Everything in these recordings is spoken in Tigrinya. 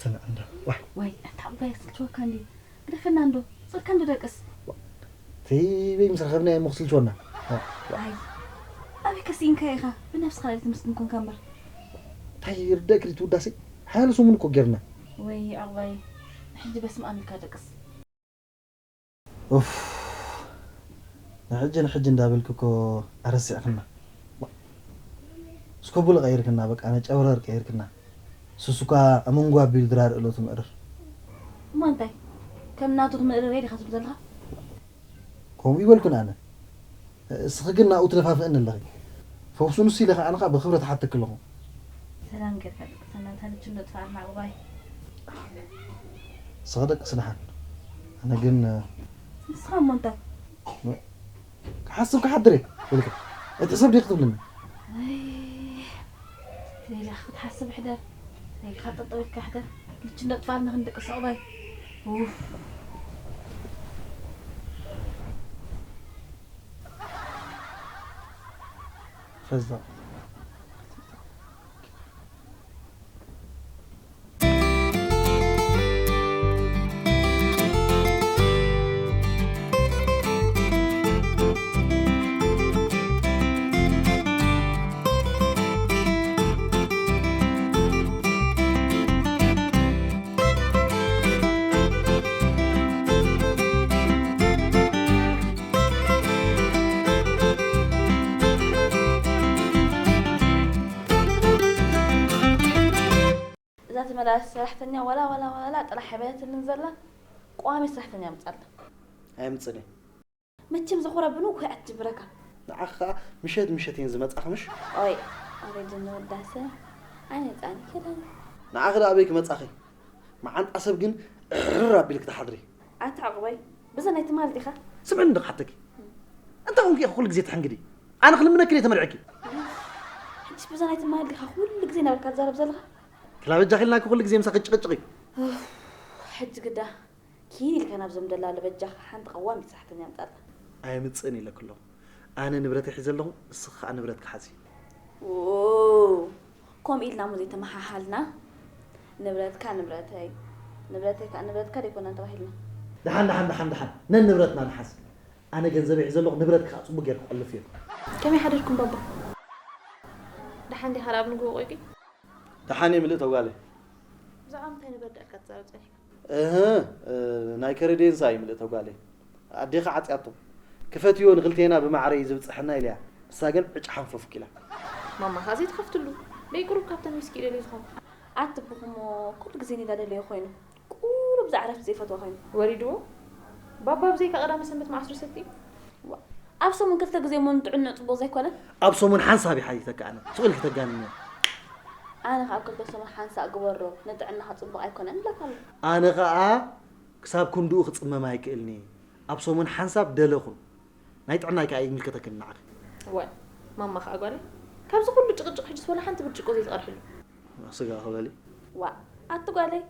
ትንዕንዶ። ዋይ። ዋይ፣ ኣታ ዓባይ ስልችወካ እንዲ ግደፈና እንዶ። ጽልካ እንዶ ደቅስ። ተይ በይ ምስ ረኸብና እሞ ክስልችወና። ዋይ። ኣይ፣ ኣበይ ከሲእንካ ኢኻ? ብነብስኻ ለይቲ ምስኪን ኮንካ እምበር። እንታይ ይርደእክ ድዩ ትውዳሰይ? ሓያለ ሰሙን እኮ ጌርና። ወይ ዓባይ፣ ሕጂ በስመ ኣብ ኢልካ ደቅስ። ኡፍ ንሕጂ ንሕጂ እንዳበልኪ እኮ ኣረሲዕክና። እስኮቡለ ቀይርክና በቃ ነጨብረር ቀይርክና። ስሱኳ ኣመንጎ ኣቢሉ ድራር እለቱ ምእርር። እሞ እንታይ ከም ናቱ ክምእርር እየ ዲኻ ትብል ዘለኻ? ከምኡ ይበልኩን ኣነ። እስኺ ግን ናብኡ ትደፋፍእኒ ኣለኺ። ፈውሱንስ ኢለ ከዓ ኣነ ከዓ ብኽብረት እሓተኪ ኣለኹ። ሰላም ጌርካ ደቅሰና እታ ልጅ እንዶ ጥፍኣልና ዕቑባይ። ንስኺ ደቅሲ ደሓን። ኣነ ግን ንስኻ እሞ እንታይ? ክሓስብ ክሓድር እየ ኢልኪ ኣይትሕሰብ ዲኺ ትብልኒ? ትሌላ ክትሓስብ ሕደር። ትሌላ ጠጠው ኢልካ ሕደር። ልጅ እንዶ ጥፍኣልና ክንደቅስ ዕቑባይ። ኡፍ። ፈዛዕ። እዛ ተመላላስ ሰራሕተኛ ዋላ ዋላ ዋላ ጥራሕ ኣይበለትልን ዘላ። ቋሚ ሰራሕተኛ ምጻላ። ኣይምጽእን እየ። መቸም ዘኹራ ብንጉህ እያ ትጅብረካ። ንዓኺ ኸኣ ምሸት ምሸት እየን ዝመጻኺ ምሽ? ኦይ፣ ኣበይ ድንውዳሰ ኣነ ጻኒ ከዳን። ንዓኺ ደኣ ኣበይ ክመጻኺ? መዓንጣ ሰብ ግን እሕርር ኣቢልኪ ትሓድሪ። ኣታ ዕቑበይ፣ ብዘ ናይ ትማል ዲኻ? ስምዕኒ እንዶ ክሓተኪ። እንታይ ኮንኪ ኢኺ ኩሉ ግዜ ትሕንግዲ? ኣነ ክልምነኪ ድየ ተመርዕኪ? ሕጂስ ብዘ ናይ ትማል ዲኻ ኩሉ ግዜ ነበርካ ትዛረብ ዘለኻ? ክላ በጃኺ ኢልናኪ ኩሉ ግዜ ምሳኺ ጭቕጭቕ እዩ። ኡፍ፣ ሕጂ ግዳ ኪን ኢልካ ናብዞም ደላሎ በጃኻ ሓንቲ ቀዋሚት ሰራሕተኛ ኣምጻልና። ኣየምጽእን ኢለኪ ኣለኹ። ኣነ ንብረተይ ሒዘ ኣለኹ፣ ንስኺ ከኣ ንብረትኪ ሓዚ። ዎው፣ ከምኡ ኢልና እሞ ዘይተመሓሓልና። ንብረትካ ንብረተይ፣ ንብረተይ ከኣ ንብረትካ ደይኮናን ተባሂልና። ደሓን ደሓን ደሓን ደሓን ነንብረትና ንሓዝ። ኣነ ገንዘበይ ሒዘ ኣለኹ፣ ንብረትኪ ከኣ ጽቡቕ ጌርኪ ቆልፍዮ። ከመይ ሓደርኩም ባባ? ደሓን ዲኻ? ኣብ ንግሆ ቆይቂ? ደሓን እየ ምልእተ ጓለይ። ብዛዕባ ምንታይ ንበርዳእካ ትዛረብ ጸኒሕካ? እህ፣ ናይ ከረዴንሳ እዩ ምልእተ ጓለይ። ኣዴኻ ዓጽያቶ። ክፈትዮ ንክልቴና ብማዕረ እዩ ዝብጽሐና ኢለያ። ንሳ ግን ዕጭ ሓንፈፉክ ኢላ። ማማ ከኣ ዘይትኸፍትሉ። ደይ ቁሩብ ካብተን ዊስኪ ይደልዩ ዝኾኑ። ኣትብኹሞ ኩሉ ግዜ ኒዳ ደለዮ ኮይኑ። ቁሩብ ዝዓረፍቲ ዘይፈትዋ ኮይኑ። ወሪድዎ? ባባ ብዘይካ ቀዳመ ሰንበት መዓስ ዶ ሰቲ? ዋ፣ ኣብ ሰሙን ክልተ ግዜ እሞ ንጥዕንኡ ጽቡቕ ዘይኮነ? ኣብ ሰሙን ሓንሳብ ይሓይተካ ኣነ። ስቕ ኢልኪ ተጋንንዮ። ኣነ ከኣ ኣብ ክልተ ሰሙን ሓንሳእ ግበሮ፣ ንጥዕናኻ ጽቡቕ ኣይኮነን እብለካ ኣለኹ። ኣነ ከኣ ክሳብ ክንድኡ ክጽመም ኣይክእልን እየ። ኣብ ሰሙን ሓንሳብ ደለ ኩን። ናይ ጥዕናይ ከኣ ኣይምልከተክን ንዓኺ። ዋይ፣ ማማ ከኣ ጓለይ፣ ካብዚ ኩሉ ጭቕጭቕ ሕጅስ ወላ ሓንቲ ብርጭቆ ዘይትቐድሕሉ። ስጋ ክበሊ። ዋእ፣ ኣቲ ጓለይ፣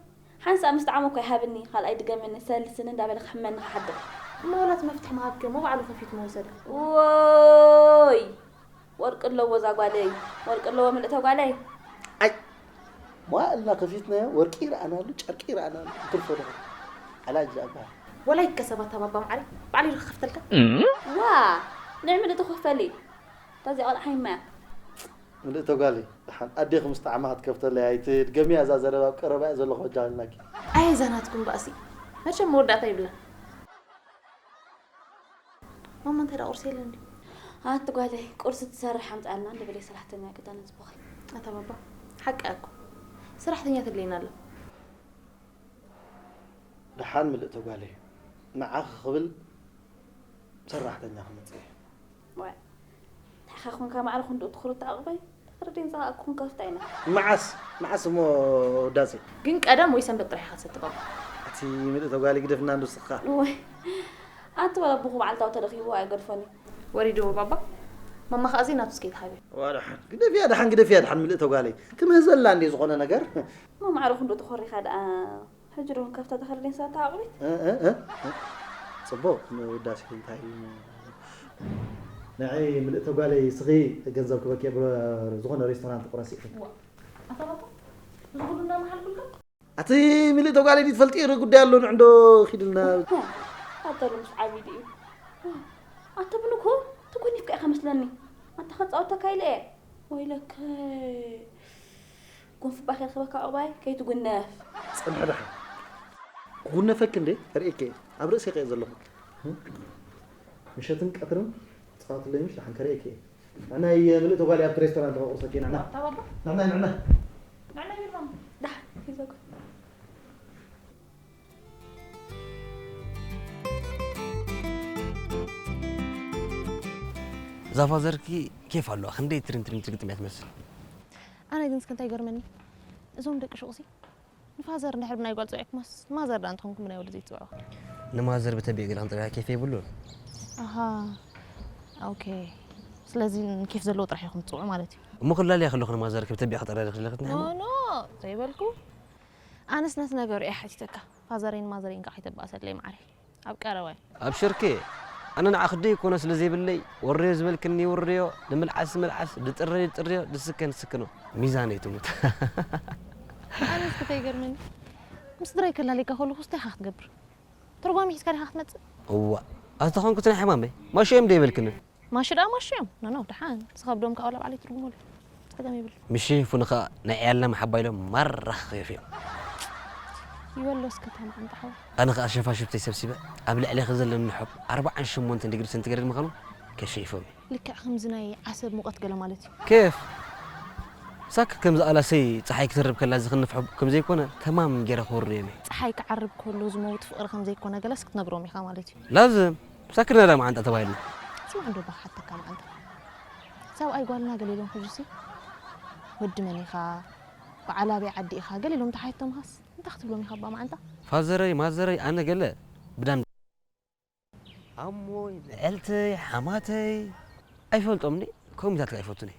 ሓንሳእ ምስ ጠዓመ እኮ ይሃብኒ፣ ካልኣይ ድገመኒ፣ ሰልስኒ እንዳበለ ክሕመኒ ክሓድር። እሞ ወላ እቲ መፍትሒ ምሃብክዮ እሞ ባዕሉ ከፊቱ ምወሰደ። ዎይ! ወርቂ ኣለዎ እዛ ጓለይ፣ ወርቂ ኣለዎ ምልእተ ጓለይ። ኣይ! መዋእልና ከፊትናዮ ወርቂ ይረኣናሉ፣ ጨርቂ ይረኣናሉ፣ ክትርፎ ዶ ዓላጅ ዝኣባ። ወላ ይከሰብ ኣታ ባባ መዓረይ፣ ባዕሉ ኢሉ ክኸፍተልካ። ዋ! ንዒ ምልእቲ ክፈሊ። እታ እዚኣ ቆልዓ ሓይማ እያ። ምልእተ ጓለይ፣ ደሓን ኣዴኺ ምስ ጠዓማ ክትከፍተለይ ኣይትድገምያ እዛ ዘረባ፣ ኣብ ቀረባ እየ ዘለኹ በጃኺ ኢልናኪ። ኣየ እዛ ናትኩም ባእሲ፣ መቸም መወዳእታ የብላን። ማማ እንታይ ደኣ ቁርሲ የለን ድዩ? ኣቲ ጓለይ ቁርሲ ትሰርሕ ኣምፅኣልና እንዶ በለይ ሰራሕተኛ ክዳን ዝቦኽል። ኣታ ባባ ሓቃ እኮ ሰራሕተኛ ተድልየና ኣላ። ደሓን ምልእተ ጓለይ ንዓኺ ክብል ሰራሕተኛ ክመፅእ እየ። ዋይ ንዓኻ ኮንካ ማዕረ ክንድኡ ትኹርታ ዕቕበይ። ተረዴን ዝኸኣኩኹም ከፍታ ኢና። መዓስ መዓስ እሞ ውዳሴ። ግን ቀደም ወይ ሰንበት ጥራሕ ኢኻ ትሰቲ ባባ። ኣቲ ምልእተ ጓለይ ግደፍና እንዶ ስኻ። ወይ ኣቲ ወላ ኣቦኹ በዓልታዊ ተረኺቡ ኣይገድፎን እዩ። ወሪድዎ ባባ። ማማ ኸኣ ዘይናቱ እስከ ይትሃብዮ። ዋ ደሓን ግደፍያ ደሓን ግደፍያ ደሓን ምልእተ ጓለይ። ክምህዘላ እንዴ ዝኾነ ነገር። እሞ ማዕረ ክንድኡ ተኾሪኻ ደኣ ሕጂ ዶ ክንከፍታ ተኸርዴን ሳታ ኣቑሪት? እ፣ እ፣ እ፣ እ። ጽቡቕ፣ ንውዳሴ እንታይ እዩ? ንዒ ምልእተ ጓለይ፣ ስኺ ገንዘብ ክበኪ ብ-፣ ዝኾነ ሬስቶራንት ቁረሲ ኢኺ። ዋ፣ ኣታ ባባ፣ እዚ ኩሉ እንዳመሓልኩልካ? ኣቲ ምልእተ ጓለይ ትፈልጢ ር ጉዳይ ኣሎ ንዕንዶ ኪድልና። ኣታ ሎምስ ዓብዪ ድዩ? ኣታ ብንኮ ተኮኒፍካ ኢኻ መስለኒ። ኣታ ከጻወተካ ኢለ እየ። ወይለከ ጎንፍባ ከይረኸበካ ዕቑባይ ከይትጉነፍ። ጽንሒ ደሓን። ክጉነፈኪ እንዴ? ተርእየኪ እየ። ኣብ ርእሲ ከየ ዘለኹ። ምሸትን ቀትርን ጻወትለይ ምሽ ደሓን ተርእየኪ እየ። ንዕናይ ምልእተ ጓል ኣብቲ ሬስቶራንት ከቁርሰኪ ኢና። ንዕናይ ንዕናይ። ደሓን ሒዘጉ። እዛ ፋዘርኪ ኬፍ ኣለዋ ክንደይ ትሪን ትሪን ትግጥም እያ ትመስል። ኣነ ግን እስከ እንታይ ይገርመኒ እዞም ደቂ ሹቕሲ ንፋዘር እንድሕር ብናይ ጓል ፀዊዕኩማስ ንማዘር ዳ እንተኾንኩም ብናይ ወዲ ዘይትፅውዑ። ንማዘር ብተቢዕ ገለ ክንፅውያ ኬፍ የብሉን። ኣሃ ኦኬ። ስለዚ ንኬፍ ዘለዎ ጥራሕ ኢኹም ትፅውዑ ማለት እዩ። እሞ ክላልያ ከለኹ ንማዘር ብተቢዕ ክጠርያ ዶ ክለኽት ኖ ኖ ዘይበልኩ። ኣነስ ነቲ ነገሩ እየ ሓቲተካ። ፋዘረይን ማዘረይን ከዓ ከይተባእሰለይ ማዓረይ። ኣብ ቀረባ እዩ። ኣብ ሽርኬ ኣነ ንዓኺ ደይ ኮነ ስለ ዘይብለይ ወረዮ ዝበልክኒ ይውረዮ ንምልዓስ ምልዓስ ድጥረዮ ድጥረዮ ድስከን ስክኖ ሚዛነይ ትሙት። ኣነስ ክተይገርመኒ ምስ ድረይ ከላልየካ ከለኹ ስታይ ኢኻ ክትገብር? ተርጓሚ ሒዝካ ዲኻ ክትመጽእ? እዋ ኣዝተኾንኩ እቲ ናይ ሕማመይ ማሾ እዮም ደይበልክንን? ማሾ ደኣ ማሾ እዮም። ኖ ኖ ደሓን ዝኸብዶም ከኣ ወላ ባዕለይ ትርጉመሉ። ጸገም የብሉ። ምሽ ይፉን ኸኣ ናይ ዕያልና መሓባ ኢሎም ማራ ክኸየፉ እዮም። ይበሎ እስከ እታ መዓንጣ ሓወይ። ኣነ ኸኣ ሸፋሽፍተይ ሰብሲበ ኣብ ልዕሌኺ ዘለኒ ንሖብ ኣርብዓን ሸሞንተን ዲግሪ ሰንቲግሬድ ምዃኑ ከሸይፎም እየ። ልክዕ ከምዚ ናይ ዓሰብ ሙቐት ገለ ማለት እዩ። ኬፍ ሳክ ከምዚ ኣላሰይ ጸሓይ ክትርብ ከላ ዝኽንፍ ሑብ ከም ዘይኮነ ተማም ጌረ ክወርዮም እየ። ጸሓይ ክዓርብ ከሎ ዝመውት ፍቕሪ ከም ዘይኮነ ገለስ ክትነግሮም ኢኻ ማለት እዩ። ላዝም ሳክ ነዳ መዓንጣ ተባሂልና። ስማዕ እንዶ ባኻ ሓተካ መዓንጣ ሰብኣይ ጓልና ገለ ኢሎም ሕጂሲ ወዲ መን ኢኻ በዓል ኣበይ ዓዲ ኢኻ ገለ ኢሎም ተሓይቶምኻስ እንታይ ክትብሎም ኢኻ ባ መዓንጣ። ፋዘረይ ማዘረይ ኣነ ገለ ብዳን ኣሞይ፣ ንዕልተይ፣ ሓማተይ ኣይፈልጦም እንዴ? ከምኡታት ኣይፈቱን እየ።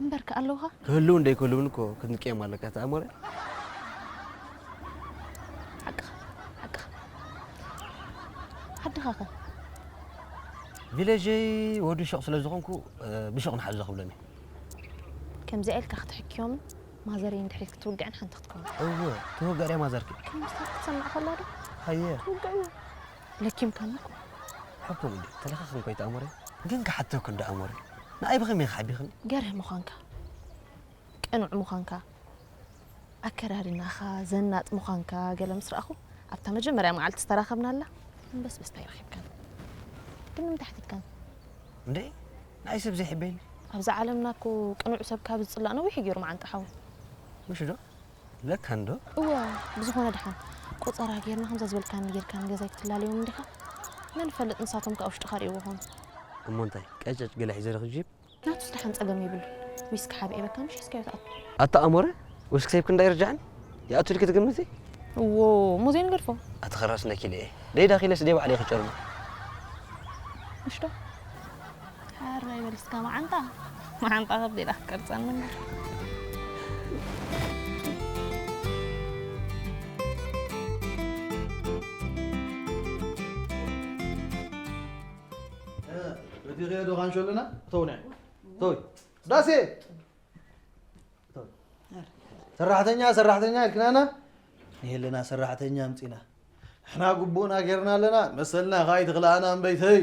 እምበርከ ኣለውኻ? ክህልውን ደይክህልውን እኮ ክትንቅዮም ኣለካ ተኣሞረ። ሓቅኻ ሓቅኻ። ዓድኻ ኸ? ቪሌጀይ ወዲ ሹቕ ስለ ዝኾንኩ ብሹቕ ንሓዞ ክብሎም እየ። ከምዚኣ ኢልካ ክትሕክዮምን ማዘረይ እንድሕሪት ክትውግዕን ሓንቲ ክትከውን። እወ ትወግዕ ድያ ማዘርኪ። ከምዚ ክትሰምዕ ከላ ዶ? ሃየ። ትውግዕዎ። ለኪምካኒ እኮ። ሕኩም እንዲ ተለኻኽም ኮይት ኣሞረ ግን ክሓተኩ እንዳ ኣሞረ ንኣይ ብኸመይ ክሓቢኽን ገርህ ምዃንካ ቅኑዕ ምዃንካ ኣከዳድናኻ ዘናጥ ምዃንካ ገለ ምስ ረኣኹ ኣብታ መጀመርያ መዓልቲ ዝተራኸብናላ እምበስበስታ ይረኺብካን ግን ንምንታይ ሓቲትካን እንደ ንኣይ ሰብ ዘይሕበየኒ ኣብዛ ዓለምና እኮ ቅኑዕ ሰብ ካብ ዝፅላእ ነዊሕ ገይሩ መዓንጣ ሓወይ ምሽ ዶ ለካ እንዶ እወ ብዝኾነ ድሓን ቆፀራ ጌርና ከምዛ ዝበልካኒ ጌርካ ንገዛይ ክትላለዮም እንዲኻ መን ይፈልጥ ንሳቶም ከዓ ውሽጥኻ ርእይዎ ኾኑ እሞ እንታይ ቀጨጭ ገለ ሒዘ ዶ ክጅብ ናቱስ ድሓን ፀገም የብሉ ዊስኪ ሓቢኤ በካ ምሽ ሒዝካዮ ትኣቱ ኣታ ኣሞረ ውስኪ ሰይብክ እንዳይርጃዕን ይኣቱ ኢልክ ትግምቲ እዎ እሞ ዘይንገድፎ ኣቲ ኸራስ ነኪለ እየ ደይዳ ኪለስ ደይ ባዕለ ክጨርሞ ምሽ ዶ ሓር ኣይበል እስካ መዓንጣ መዓንጣ ከብዴዳ ክትቀርፀኒ እምበር በቲ ኸዶ ካንሾ ኣለና እተው ናይ እተው ዳሴ እተው። ሰራሕተኛ ሰራሕተኛ ኢልክናና ንሄለና ሰራሕተኛ ኣምፂና ንሕና ግቡእና ጌርና ኣለና መሰልና ኻይ ትኽልኣና እምበይተይ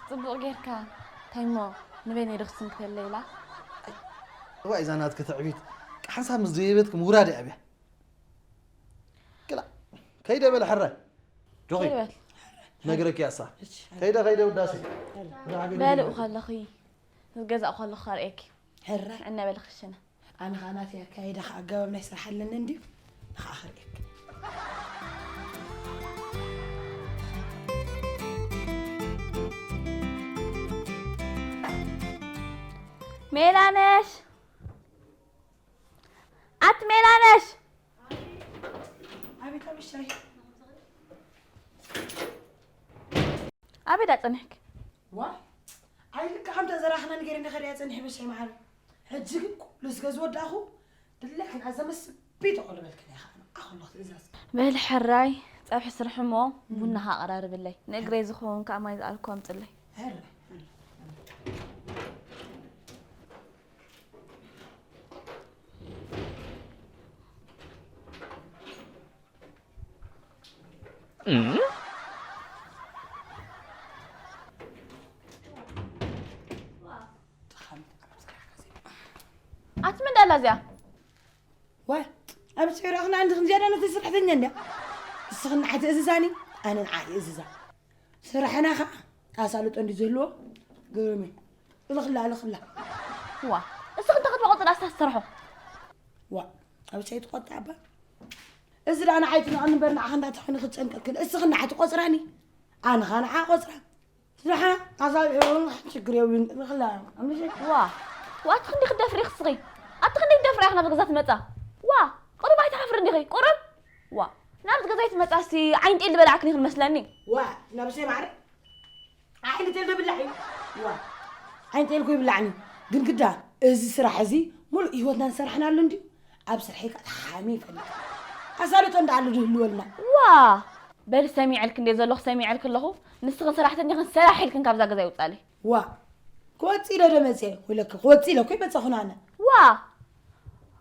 ፅቡቕ ጌርካ እንታይ እሞ ንበይነይ ዶ ክስንክተለይ ኢላ እዋ እዛ ናትኪ ትዕቢት ሓንሳብ ምስ ደየበትኪ ምውራድ እያ ኣብያ ክላ ከይደ በለ ሕራይ ጆኺ ከይበል ነግረኪ ያሳ ከይደ ከይደ ውዳሴ በልኡ ከለኺ ዝገዛእ ከለኹ ከርእየኪ ሕራይ ዕነ በሊ ክሽነ ኣነ ከዓ ናተይ ኣካይዳ ከዓ ኣገባብ ናይ ስራሕ ኣለኒ እንድዩ ንኸዓ ከርእየኪ ሜላነሽ ኣቲ ሜላነሽ ኣቤት ኣበሻይ ኣበይ ዳ ጸኒሕኪ? ዋይ ኣይ ልክዕ ከምታ ዘራኽና ንገሪ ንኸሪያ ጸኒሕ በሻይ መዓሪ ሕጂ ግን ኩሉ ዝገዝ ወዳኹ ድለ ግን ኣዘመስቢ ተቆልበልክን ኢኻ ኣነ ኣኹሎ ትእዛዝ በል ሕራይ ጸብሒ ስርሕሞ ቡና ኣቐራርብለይ ንእግረይ ዝኸውን ከዓ ማይ ዝኣልኮ ኣምፅለይ ሕራይ ሕራይ። ኣቲ ምን ዳላ እዚኣ? ዋይ፣ ኣብ ስራሕ ኽና እንዲ ዝያዳ ነቲ ስራሕተኛ እንድያ። እስኽና ሓቲ እዝዛኒ፣ ኣነ ንዓ ይእዝዛ። ስራሕና ኸዓ ኣሳልጦ እንዲ ዝህልዎ ግርም እዩ። እልኽላ፣ እልኽላ። ዋ፣ እስኺ እንተ ክትመቐጽ ዳስ ታሰርሖ? ዋ፣ ኣብ ሸይ ትቆጣ ኣባ። እዚ ደኣ ንዓይ ትንዕን እምበር ንዓኻ እንዳተኾነ ክትጨንቀክን። እስኽና ሓቲ ቆጽራኒ፣ ኣነ ኸዓ ንዓ ቆጽራ። ስራሓ ኣሳልጦ ችግር የብሉን። እልኽላ፣ ኣምሽ። ዋ፣ ዋ፣ ኣቲ ክንዲ ክትደፍሪ እስኺ? ኣቲ ክንዲ ክትደፍሪ ኢኺ ናብ ገዛ ትመጻ? ዋ፣ ቁሩብ ኣይትሓፍሪ እንዲኺ? ቁሩብ? ዋ፣ ናብዚ ገዛ ኣይትመጻ እስቲ ዓይን ጤል ዝበላዕክን ኢኺ መስለኒ። ዋ፣ ናብ ሸይ ማዕረ? ዓይኒ ጤል ዶ ብላዕ እዩ? ዋ፣ ዓይኒ ጤል እኮ ይብላዕኒ። ግን ግዳ እዚ ስራሕ እዚ ሙሉእ ህይወትና ዝሰራሕናሉ እንድዩ። ኣብ ስርሐይ ከዓ ተሓሚ ይፈልጥ። ኣሳልጦ እንዳኣሉ ድህልወልና። ዋ፣ በል ሰሚዐልክ እንደ ዘለኹ ሰሚዐልክ ኣለኹ። ንስኽን ሰራሕተኛኽን ሰራሕ ኢልክን ካብዛ ገዛ ይውፃለይ። ዋ፣ ክወፅእ ኢለ ዶ መፅየ? ወለከ ክወፅእ ኢለ እኮ ይመፀኹን ኣነ። ዋ፣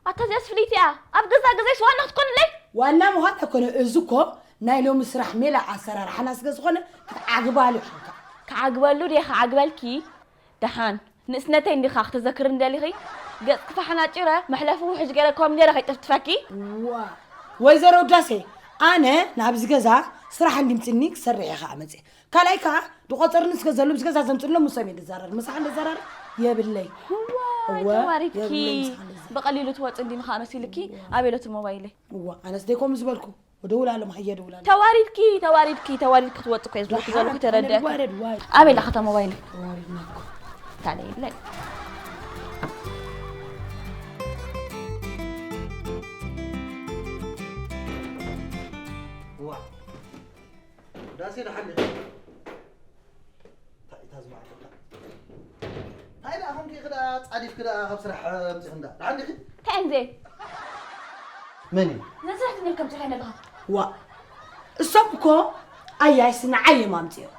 ኣታ እዚኣስ ፍልይቲ እያ። ኣብ ገዛ ገዛይስ ዋና ክትኮንለይ? ዋና ምዃን ኣይኮነ፣ እዚ እኮ ናይ ሎሚ ስራሕ ሜላ ኣሰራርሓና ስለ ዝኾነ ክትዓግባሉ ኢኻ። ክዓግበሉ ድየ ክዓግበልኪ? ደሓን ንእስነተይ እንዲኻ ክተዘክርኒ ደሊኺ? ገጽኪ ፋሕ ኣናጪረ፣ መሕለፊ ውሕጅ ገይረ ኮሚደረ ከይጥፍጥፈኪ? ዋ፣ ወይዘሮ ውዳሴ፣ ኣነ ናብዚ ገዛ ስራሕ እንዲምፅኒ ክሰርሕ እየ ከዓ መፅየ። ካልኣይ ከዓ ድቆፀርኒ ስለ ዘሎ ምስ ገዛ ዘምፅሎ ምሶም እየ ዝዘራረብ፣ ምሳኻ ዝዘራረብ የብለይ። ዋይ፣ እወ፣ ተዋሪድኪ። የብለይ ምሳኻ ዝዘራረብ። ብቐሊሉ ትወፂ እንዲኒ ከዓ መሲልኪ፣ ኣበይ ኣሎ እቲ ሞባይለይ? እዋ፣ ኣነስ ደይ ከምኡ ዝበልኩ። እደውላለሁ፣ ማየ እደውላለሁ። ተዋሪድኪ፣ ተዋሪድኪ፣ ተዋሪድኪ ክትወፂ እኮ እየ ዝብለኪ ዘለኹ፣ ተረደእኪ። ተዋረድ፣ ዋይ። ኣበይ ኣለኻ እታ ሞባይለይ? ተዋሪድና እኮ። ታዲያ የብለይ። እዋ። ዳሴ ደሓን ዲኺ? እንታይ እታ ዝመዓልቲ እታ? እንታይ ደኣ ኾንኪ ኢኺ ደኣ ጻዲፍኪ ደኣ ካብ ስራሕ ኣምጺኺ እንዳ? ደሓን ዲኺ? እንታይ እንዜ? መን እዩ? ነዚ ሰራሕተኛ ከም ጽሒነ ኣለኻ? ዋ። እሶም እኮ ኣያይስ ንዓይ እዮም ኣምጺኦም።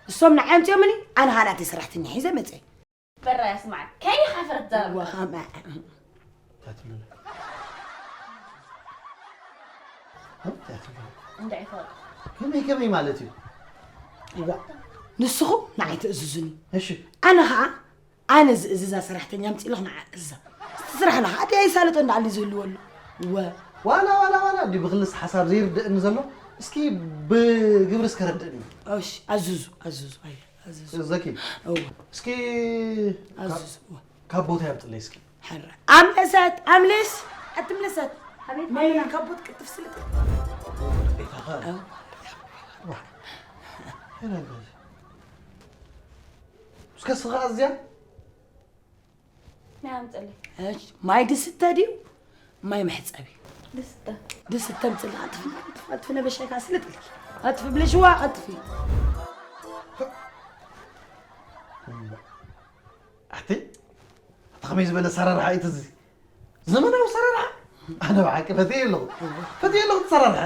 እሶም ንዓይ ኣምጺኦምኒ፣ ኣነ ኸኣ ናተይ ሰራሕተኛ ሒዘ መጸ። በራያ ስማዕ፣ ከይሓፈረት ዛረብ። ዋ፣ ኸኣ እንታይ ትብሉ? እንታይ ትብሉ? እንድዒ ፈወጥ። ከመይ፣ ከመይ ማለት እዩ? ዋ፣ ንስኹም ንዓይ ትእዝዙኒ። እሺ። ኣነ ኸኣ፣ ኣነ ዝእዝዛ ሰራሕተኛ ኣምጺእልኽ ንዓ እዝዛ። እቲ ስራሕና ኸኣ ኣደይ ኣይሳለጦ እንዳኣሊ ዝህልወሉ። ወ። ዋላ፣ ዋላ፣ ዋላ፣ እንዲ ብኽልስ ሓሳብ ዘይርድእኒ ዘሎ፣ እስኪ ብግብሪ እስከ ረድእኒ። እሺ፣ ኣዝዙ፣ ኣዝዙ፣ ኣየ፣ ኣዝዙ። ዘኪ፣ እወ። እስኪ ኣዝዙ፣ እወ። ካብ ቦታ ያምጥለይ እስኪ። ሕረ። ኣምለሰት፣ ኣምልስ፣ ኣትምለሰት። ኣቤት፣ መን ኣቤት። ካብ ቦት ቅልጥፍ ስልጥ። ቤታኸ? ኣዎ። ዋ። ሄሎ፣ እስከ ስኻ እዚያ? ናይ ኣምፅለይ። እሺ፣ ማይ ድስተ ድዩ? ማይ መሕፀቢ? ድስተ። ድስተ ኣምፅልና፣ ኣጥፊ፣ ኣጥፊ፣ ኣጥፊ፣ ነበሻይ ካስልጥ። ኣጥፊ፣ ብለሽዋ፣ ኣጥፊ። ኣቲ፣ ኣታ ከመይ ዝበለ ኣሰራርሓ እዩ እዚ? ዘመናዊ ኣሰራርሓ? ኣነ ብሓቂ ፈትየ ኣለኹ። ፈትየ ኣለኹ እቲ ኣሰራርሓ።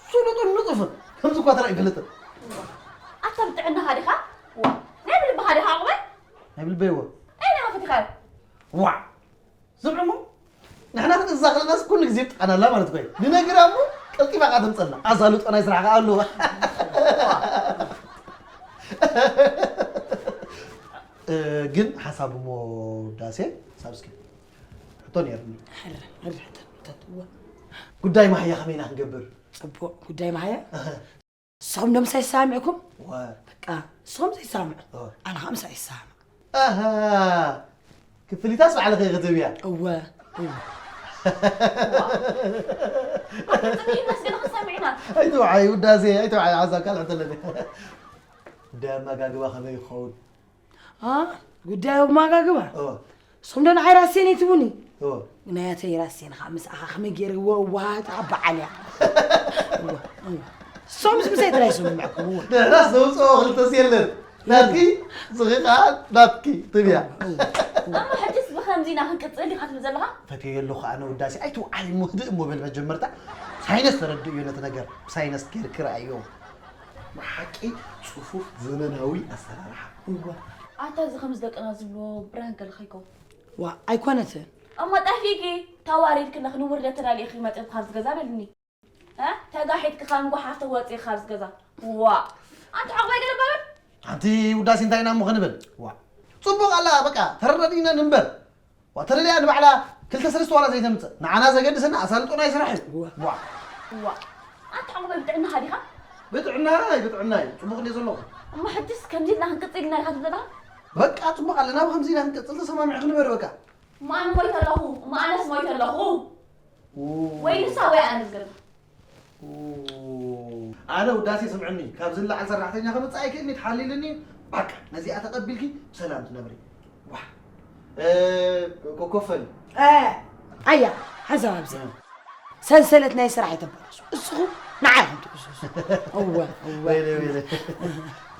ስሉጥን ንጡፍን። ከምዚ እኳ ተራእዩ ይፈልጥን። ኣታ ብጥዕናኻ ዲኻ? ዋ፣ ናይ ብልብኻ ዲኻ ኣቑመ? ናይ ብልበይ እወ። ኣይ፣ ናይ ፈቲኻ? ዋ፣ ዝብዕሞ? ንሕና ክንእዛ ከለናስ ኩሉ ግዜ ብጥዓና ኣላ ማለት እኮ እዩ። ንነግራ እሞ ቀልጢፋ ከኣ ተምጸልና። ኣሳልጦ ናይ ስራሕ ከኣ ኣለዋ። እ፣ ግን ሓሳብ እሞ ዳሴ፣ ሳብስክሪፕት ሕቶ ነይርኒ። ሕረ፣ ሕረ፣ ሕረ፣ ሕረ፣ እወ። ጉዳይ ማህያ ከመይ ኢና ክንገብር? ጽቡቕ፣ ጉዳይ ማህያ? እህ። ንስኹም ዶ ምሳይ ይሰማምዕኩም? እወ። በቃ፣ ንስኹም ዘይሰማምዑ፣ እወ። ኣነ ኸኣ ምሳይ ይሰማማዕ። ኣሃ፣ ክፍሊታስ ባዕልኺ ኢኺ ትህብያ? እወ፣ እወ። ኣቲ ጽምኢ መስገን ኽንሰምዕ ኢና። ኣይትውዓይ፣ ውዳሴ፣ ኣይትውዓይ፣ ሓሳብ ካልእ ሕቶ ኣለኒ። ጉዳይ ኣመጋግባ ከመይ ይኸውን? ኣ፣ ጉዳይ ኣመጋግባ? እወ። እሶም ዶ ንዓይ ራሴን ይትቡኒ? እወ። ግናያተይ ራሴን ኸዓ ምስኣኻ ከመይ ገይረ ወዋሃት ኣብ በዓል እያ። እወ፣ እወ። እሶምስ ምሳይ ጥራይ ይስምዕኩም፣ እወ። ንሕናስ ዘውፅኦ ክልተስ የለን። ናትኪ፣ ዝኺ ኸዓ ናትኪ ትብያ። እወ፣ እወ። እሞ ሕጅስ ብኸምዚ ኢና ክንቅጽል ኢኻ ትብል ዘለኻ? ፈትየዮ ኣለኹ ኣነ ውዳሴ። ኣይትውዓይ እሞ ህድእ እሞ በል መጀመርታ። ሳይነስ ተረድእዮ ነቲ ነገር። ብሳይነስ ጌርኪ ረኣዮ። ብሓቂ ጽፉፍ ዘመናዊ ኣሰራርሓ። እወ። ኣታ እዚ ከምዚ ደቅና ዝብሎ ብራንክ ኣለኺ እኮ። ዋ፣ ኣይኮነትን። እሞ ጠፊእኪ፣ ተዋሪድኪ ኣለኺ፣ ንውርደት ተዳሊእኺ መጺእኪ ካብዚ ገዛ በልኒ። እ? ተጋሒጥኪ ካብ ንጓሓፍቲ ወፂእኺ ካብዚ ገዛ። ዋ። ኣንቲ ዕቑባይ ገለ በል። ኣንቲ ውዳሴ እንታይ ኢና እሞ ክንብል? ዋ። ፅቡቕ ኣላ፣ በቃ ተረዳዲእና ንንበር። ዋ፣ ተደልያ ንባዕላ ክልተ ሰለስተ ዋላ ዘይተምፅእ። ንዓና ዘገድሰና ኣሳልጦ ናይ ስራሕ እዩ። ዋ። ዋ። ዋ። ኣንቲ ዕቑባይ ብጥዕናኻ ዲኻ? ብጥዕናይ፣ ብጥዕናይ። ፅቡቕ እንድየ ዘለኹ። እሞ ሕጅስ ከምዚ ኢልና ክንቅፅል ኢና ኢኻ ትብለና? በቃ ፅቡቕ ኣለና፣ ብኸምዚ ኢና ክንቅፅል ተሰማሚዕ ክንበር በቃ። እሞ ኣነ ሞይተ ኣለኹ፣ እሞ ኣነስ ሞይተ ኣለኹ። ኡ። ወይ ንሳ ወይ ኣነ ዝገብር። ኡ። ኣነ ውዳሴ ስምዕኒ፣ ካብ ዝለዓል ሰራሕተኛ ከምፅእ ኣይክእልኒ፣ ተሓሊልኒ። በቃ ነዚኣ ተቐቢልኪ ብሰላም ትነብሪ። ዋ። እ፣ ኮ-፣ ኮፈል። እ፣ ኣያ፣ ሓዛብ ኣብዚ። እ። ሰንሰለት ናይ ስራሕ የተባላሹ። እስኹም ንዓይ ኢኹም ትእዝዙ። እወ፣ እወ። ወይለ፣ ወይለ።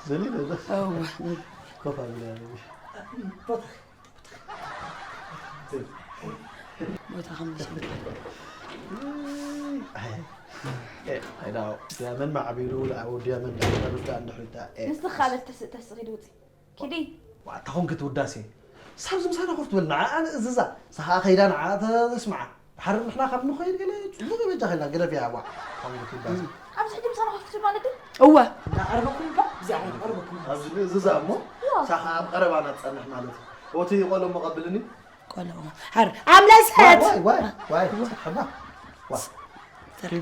ዘሊ ዶ? እወ። ኮፍ ኣብለ። ቦታ፣ ቦታ። ቦታ ከም ዝሸምታ። ኣይ። እ፣ ኣይዳ፣ ዲያመን ማዕቢሉ፣ ለኣው ዲያመን ዳዕዳ ሩዳ እንድሕሪዳ። እ። ንስኻ በል ተስ-፣ ተስኺድ ውፂ። ኪዲ። ዋታ ኾንክ ትውዳሴ። ሳብ ዝምሳና ኮፍ ትብል ንዓ ኣነ እዝዛ። ሳኻ ከይዳ ንዓ ተስምዓ። ድሓር ንሕና ካብ ንኸይድ ገለ ጽቡቕ ይበጃ ከላ ግደፍያ ዋ። ኾንክ ትውዳሴ። ኣብዚ ሕጂ ምሳና ኮፍ ትብል ማለት ድዩ? እወ። እና ቀርበኩም እባ፣ እዚኣ ቀርበኩም። ኣብዚ እዝዛ እሞ፣ ዋ። ሳኻ ኣብ ቀረባና ትጸንሕ ማለት እዩ። ኦቲ ቆሎ እሞ ቀብልኒ። ቆሎ እሞ። ሓር፣ ኣምለሰት! ዋይ፣ ዋይ፣ ዋይ፣ ዋይ፣ ጽሕባ። ዋ።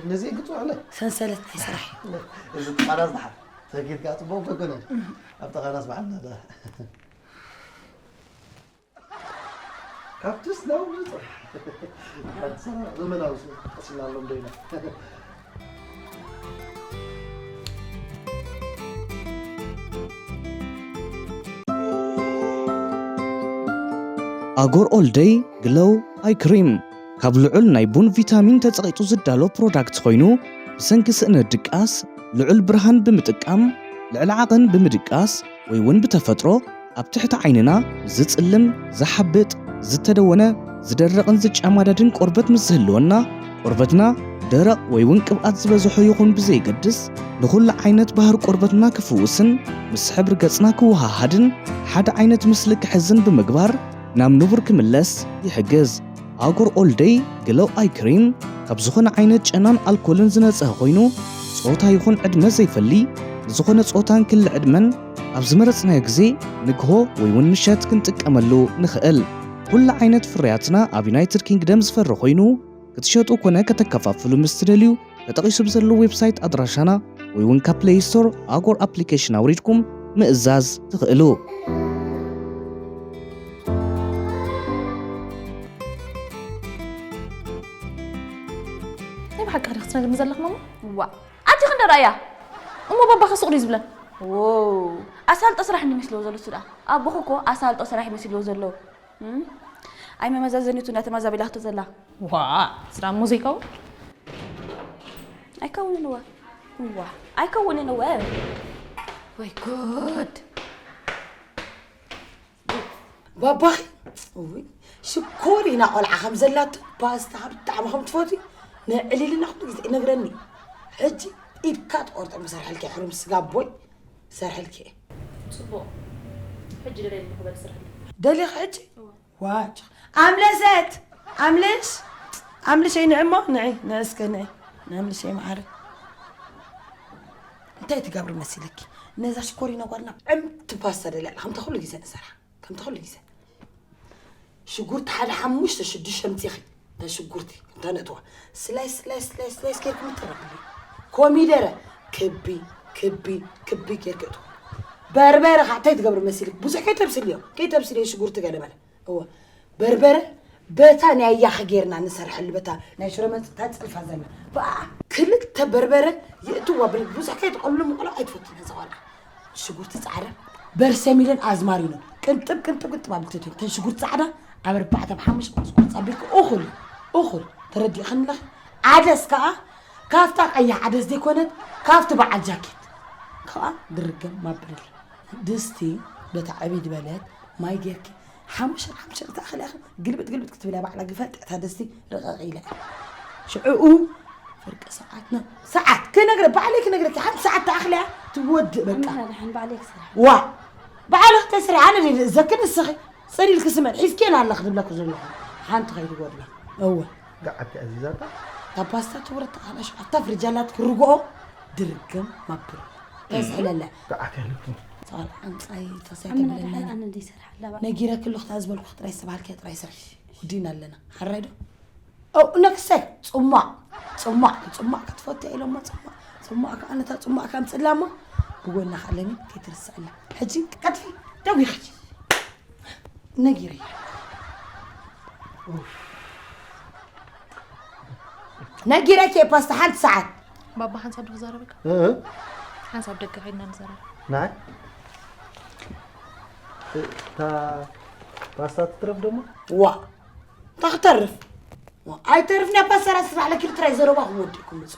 ነዚ ግጹ ኣለ። ሰንሰለት ናይ ስራሕ። እዚ ጥቓና ዝደሓር። ሰጊድካ ጽቡቕ እኮ ኣይኮነን። ኣብ ጥቓናስ በዓልና ዳ። ካብትስ ናብ ንጹር። ሓንቲ ሰራ ዘመናዊ ስ-፣ ቀሲና ኣሎ እንዶ ኢና። ኣጎር ኦል ደይ ግሎው ኣይ ክሪም ካብ ልዑል ናይ ቡን ቪታሚን ተጸቒጡ ዝዳሎ ፕሮዳክት ኮይኑ፣ ብሰንኪ ስእነት ድቃስ ልዑል ብርሃን ብምጥቃም፣ ልዕሊ ዓቐን ብምድቃስ ወይ እውን ብተፈጥሮ ኣብ ትሕቲ ዓይንና ዝጽልም፣ ዝሓብጥ፣ ዝተደወነ፣ ዝደረቕን ዝጨማደድን ቆርበት ምስ ዝህልወና፣ ቆርበትና ደረቕ ወይ እውን ቅብኣት ዝበዝሖ ይኹን ብዘየገድስ፣ ንኹሉ ዓይነት ባህሪ ቆርበትና ክፍውስን ምስ ሕብሪ ገጽና ክወሃሃድን፣ ሓደ ዓይነት ምስሊ ክሕዝን ብምግባር ናብ ንቡር ክምለስ ይሕግዝ። ኣጎር ኦል ደይ ግሎው ኣይ ክሪም ካብ ዝኾነ ዓይነት ጨናን ኣልኮልን ዝነጽሀ ኮይኑ፣ ጾታ ይኹን ዕድመ ዘይፈሊ፣ ንዝኾነ ጾታን ክሊ ዕድመን ኣብ ዝመረጽናዮ ግዜ፣ ንግሆ ወይ እውን ምሸት ክንጥቀመሉ ንኽእል። ኩሉ ዓይነት ፍርያትና ኣብ ዩናይትድ ኪንግደም ዝፈሪ ኮይኑ፣ ክትሸጡ ኮነ ከተከፋፍሉ ምስ ትደልዩ፣ ተጠቒሱ ብዘሎ ዌብሳይት ኣድራሻና ወይ እውን ካብ ፕለይ ስቶር ኣጎር ኣፕሊኬሽን ኣውሪድኩም ምእዛዝ ትኽእሉ። ናይ ብሓቂ ኸ ክትነግርኒ ዘለኺ ማማ? ዋ፣ ኣቲ ክንደ ረኣያ? እሞ ባባኸ ሱቕ ድዩ ዝብለን? ዎ፣ ኣሳልጦ ስራሕ እንዲ መስልዎ ዘሎ እሱ ደኣ። ኣቦኹ እኮ ኣሳልጦ ስራሕ እዩ መስልዎ ዘሎ። እም? ኣይ መመዛዘኒቱ እንዳተመዛቢላቶ ዘላ። ዋ፣ ስራ እሞ ዘይከውን? ኣይከውንን እወ። ዋ፣ ኣይከውንን እወ። ወይ ጉድ። ባባኺ፣ እውይ፣ ሽኮሪና ቆልዓ ከም ዘላቶ ባስታ ብጣዕሚ ከም ትፈትዊ ንዕሊልና ኩሉ ግዜ ይነግረኒ። ሕጂ ኢድካ ትቆርጦ መሰርሐልኪ ሕሩም ስጋ ኣቦይ ሰርሐልኪ እየ። ጽቡቕ። ሕጂ ደለየ ክበል ስርሐልኪ። ደሊኺ ሕጂ? እወ። ዋጭ። ኣምለሰት! ኣምልሽ! ኣምልሸይ ንዒ እሞ፣ ንዒ፣ ንዒ እስከ ንዒ። ንኣምልሸይ መዓረይ። እንታይ ትገብሪ መሲልኪ? ነዛ ሽኮሪና ጓልና ዕምቲ ፓስታ ደልያ ኣላ። ከምታ ኩሉ ግዜ ንሰርሓ። ከምታ ኩሉ ግዜ። ሽጉርቲ ሓደ ሓሙሽተ ሽዱሽተ ኣምጺኺ። እታ ሽጉርቲ፣ ከምታ ነእትዋ። ስላይስ፣ ስላይስ፣ ስላይስ፣ ስላይስ ጌርኩም እተረኽቢ። ኮሚደረ፣ ክቢ፣ ክቢ፣ ክቢ ጌርኪ እትዋ። በርበረ ኸዓ እንታይ ትገብሪ መሲልኪ? ብዙሕ ከይተብስልዮ፣ ከይተብስልዮ ሽጉርቲ ገለ መለ። እወ። በርበረ በታ ናይ ኣያኺ ጌርና ንሰርሐሉ፣ በታ ናይ ሽሮ መጽ-፣ እታ ጽልፋ ዘላ። ብኣ ክልተ በርበረ የእትዋ፣ ብል-፣ ብዙሕ ከይትቐሉ ምቕሎ ኣይትፈቱን እዛ ቆልዓ። ሽጉርቲ ጻዕዳ፣ በርሰሚልን ኣዝማሪኖን ቅንጥብ፣ ቅንጥብ፣ ቅንጥብ ኣቢልኪ ተእትዮ። እተን ሽጉርቲ ጻዕዳ ኣብ ኣርባዕተ፣ ኣብ ሓሙሽተ ቁርጽ፣ ቁርጽ ኣቢልኪ እኹል፣ እኹል። ተረዲእኽኒ ኣለኺ? ዓደስ ከኣ ካብታ ቀያሕ ዓደስ ዘይኮነት፣ ካብቲ በዓል ጃኬት ከኣ ድርገም ማብለል። ድስቲ በታ ዕብይ ዝበለት ማይ ጌርኪ ሓሙሽተ ሓሙሽተ ተኣኽሊ ኢኺ ግልብጥ ግልብጥ ክትብላ ባዕላ ግፈጥ እታ ድስቲ ርቕቕ ኢላ። ሽዕኡ ፍርቂ ሰዓት ነ-፣ ሰዓት ክነግረ-፣ ባዕለይ ክነግረኪ ሓንቲ ሰዓት ተኣኽሊ እያ ትወድእ በቃ። ኣነ ደሓን ባዕለይ ክሰርሕ። ዋ! ባዕልኺ ተስርሒ ኣነ ድየ ዝእዘኪ ንስኺ ጽን ኢልኪ ስመን ሒዝክየን ኣለኺ ዝብለኪ ዘለኹ ሓንቲ ከይትጎድላ። እወ። ገዓት ኣዚዛታ እታ ፓስታ ትውረድ ተቓላሽ ኣብታ ፍሪጅ ኣላት ክርግኦ ድርግም ማብር ተዝሕለለ። ብዓት ያለኩም። ጻል ዓንጻይ ተሳይ ኣመና ተብለና ደሓን ኣነ እንደይሰርሓ ኣለባ ነጊረክሉ ክታ ዝበልኩ ጥራይ ዝተባሃልከ ጥራይ ስርሒ ውዲና ኣለና ሓራይ ዶ ኦ ነክሰ ጽማቕ ጽማቕ ጽማቕ ክትፈቱ ኢሎሞ ጽማቕ ጽማቕ ከኣ ነታ ጽማቕ ከም ጽላማ ብጎና ከለኒ ከይትርስዐላ ሕጂ ቀጥፊ ደዊ ሕጂ ነጊረ ነጊረኪ ፓስታ ሓንቲ ሰዓት ባባ ሓንሳብ ዶ ክዛረበካ ሓንሳብ ደገ ከይድና ንዘራረብ ናይ እታ ፓስታ ትትረፍ ደሞ ዋ እንታይ ክተርፍ ኣይተርፍና ፓስታ ራስ ስራሕ ለኪሉ ጥራይ ዘረባኹም ወዲእኩም ምፁ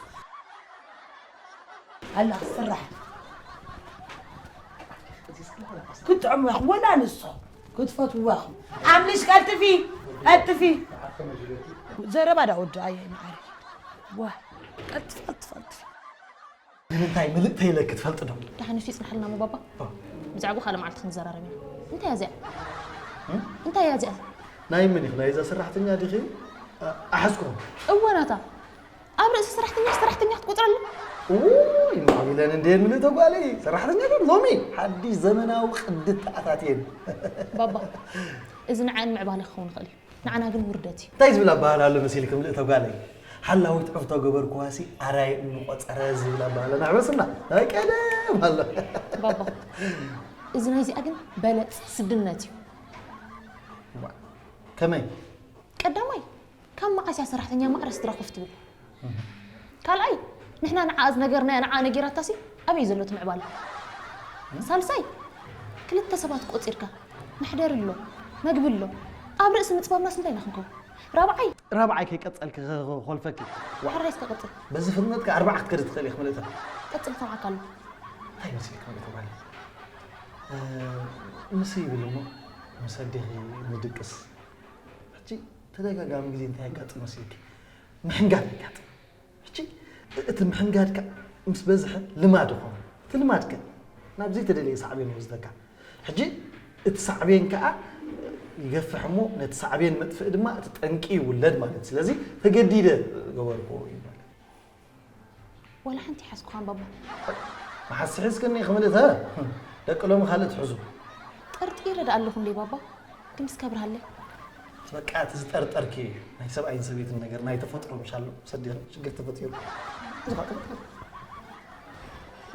ኣላ ክስራሕ ክትጥዕሙ ኢኹም ወላ ንሶ ክትፈትዉ ኢኹም ኣምልሽ ቀልጥፊ ቀልጥፊ ዘረባ ዳ ወዲ ኣየ መዓሪ ዋ ቀልጥፊ ቀልጥፊ ቀልጥፊ ንምንታይ ምልእተይ ኢለ ክትፈልጥ ዶ ደሓን እሱ ይፅንሓልና ሞ ባባ ብዛዕባ ካልእ መዓልቲ ክንዘራረብ ኢና እንታይ እያ እዚኣ እንታይ እያ እዚኣ ናይ ምን ኢኹ ናይዛ ሰራሕተኛ ዲኺ ኣሓዝኩም እወ ናታ ኣብ ርእሲ ሰራሕተኛ ሰራሕተኛ ክትቆፅረሉ ውይ ማዕቢለን እንዴ ምልእተ ጓለይ ሰራሕተኛ ግን ሎሚ ሓድሽ ዘመናዊ ቅዲ ተኣታትየን ባባ እዚ ንዓን ምዕባለ ክኸውን ይኽእል እዩ ንዓና ግን ውርደት እዩ እንታይ ዝብል ኣባህል ኣሎ መሲልኪ ምልእተ ጓለይ ሓላዊት ዕፍቶ ገበርኩዋሲ ኣራይ እንቆፀረ ዝብል ኣባህል ኣሕበስና ናይ ቀደም ኣሎ ባባ እዚ ናይዚኣ ግን በለፅ ስድነት እዩ ከመይ ቀዳማይ ካብ መዓስ እያ ሰራሕተኛ ማዕረ ስድራኹፍ ትብል ካልኣይ ንሕና ንዓኣ ዝነገርናያ ንዓኣ ነጊራታሲ ኣበይ ዘሎ እቲ ምዕባለ ሳልሳይ ክልተ ሰባት ቆፂርካ መሕደሪ ኣሎ መግቢ ኣሎ ኣብ ርእሲ ምፅባብናስ እንታይ ኢና ክንከውን ራብዓይ ራብዓይ ከይቀፀልኪ ክኾልፈኪ ዋሕራይ እስከ ቀፅል በዚ ፍጥነትኪ ኣርባዕተ ክትከዲ ትኽእሊ ኢኺ ምልእታ ቀፅል ሰምዓካ ኣሎ እንታይ መሲልኪ ምልእታ ጓለይ ምስ ይብል እሞ ምስ ኣዴኺ ንድቅስ ሕጂ ተደጋጋሚ ግዜ እንታይ የጋጥም መሲልኪ ምሕንጋድ የጋጥም ሕጂ እቲ ምሕንጋድ ከዓ ምስ በዝሐ ልማድ ይኸውን እቲ ልማድ ከ ናብ ዘይተደለየ ሳዕቤን ይወስደካ ሕጂ እቲ ሳዕቤን ከዓ ይገፍሕ እሞ ነቲ ሳዕቤን መጥፍእ ድማ እቲ ጠንቂ ይውለድ ማለት እዩ ስለዚ ተገዲደ ገበርኩ እዩ ማለት ዋላ ሓንቲ ሓዝኩኻን ባባ መሓስ ሒዝክኒ ክምልእተ ደቂ ሎሚ ካልእ ትሕዙ ጠርጢረ ዳ ኣለኹ እንዴ ባባ ድምስ ከብርሃለይ በቃ እቲ ዝጠርጠርኪ ናይ ሰብኣይን ሰበይትን ነገር ናይ ተፈጥሮ ምሻሎ ሰዲቕ ሽግር ተፈጢሩ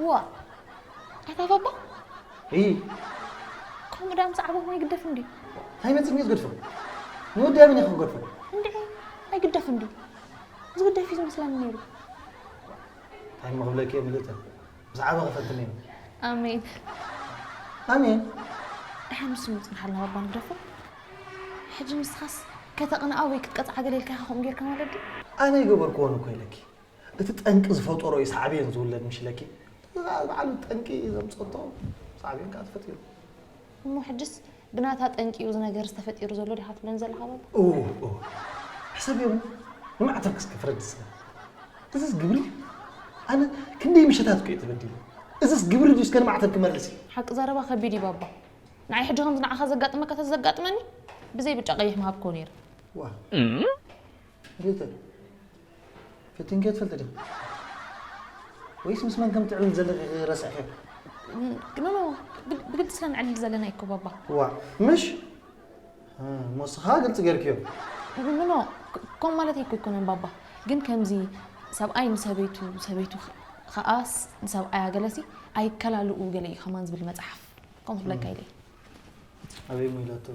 ዋ ኣታ ባባ እይ ከምኡ ዳ ምስ ዓበኹም ኣይግደፍ እንድዩ እንታይ መፅእ እየ ዝገድፎ ንወዲ ኣበን እየ ክገድፎ እንድዒ ኣይግደፍ እንድዩ ዝግደፍ እዩ ዝመስለኒ ነይሩ እንታይ እሞ ክብለኪ እየ ምልእተ ብዛዕባ ክፈትኒ እዩ ኣሜን ኣሜን ድሓን ንሱ ምፅንሓልና ባባ ንግደፎ ሕጂ ንስኻስ ከተቕንኣ ወይ ክትቀፅዓ ገለ ኢልካ ኢኻ ከምኡ ጌርካ ማለት ድዩ ኣነ ይገበርክዎን እኮ ኢለኪ እቲ ጠንቂ ዝፈጠሮ እዩ ሳዕቤን ዝውለድ ምሽ ኢለኪ በዓሉ ጠንቂ ዘምፀቶ ሳዕቤን ከዓ ተፈጢሩ እሞ ሕጅስ ብናታ ጠንቂ እዩ እዚ ነገር ዝተፈጢሩ ዘሎ ዲኻ ትብለኒ ዘለኻ ባባ እዎ እዎ ሕሰብ እዮም ንማዕተብ ክስከ ፍረድ ስለ እዝስ ግብሪ ኣነ ክንደይ ምሸታት እኮ እዩ ተበዲሉ እዝስ ግብሪ ድዩ እስከ ንማዕተብ ክመልስ እዩ ሓቂ ዘረባ ከቢድ እዩ ባባ ንዓይ ሕጂ ከምዚ ንዓኻ ዘጋጥመካ ተዘጋጥመኒ ብዘይ ብጫ ቀይሕ ምሃብኮ ነይረ ዋ ሪተ ፈቲንኪዮ ትፈልጢ ዲኺ? ወይስ ምስ መን ከም ትዕልል ዘለኺ ረሲዕክዮ? ኖ ኖ ብግልፂ ስለ ንዕልል ዘለና እኮ ባባ። ዋ ምሽ? እሞ ንስኻ ግልፂ ገይርክዮ። ኖ ኖ ከምኡ ማለተይ እኮ ኣይኮነን ባባ። ግን ከምዚ ሰብኣይ ንሰበይቱ ሰበይቱ ኸኣ ንሰብኣያ ገለሲ ኣይከላልኡ ገለ እዩ ከማን ዝብል መፅሓፍ ከምኡ ክብለካ ኢለ እየ። ኣበይ እሞ ኢላቶ?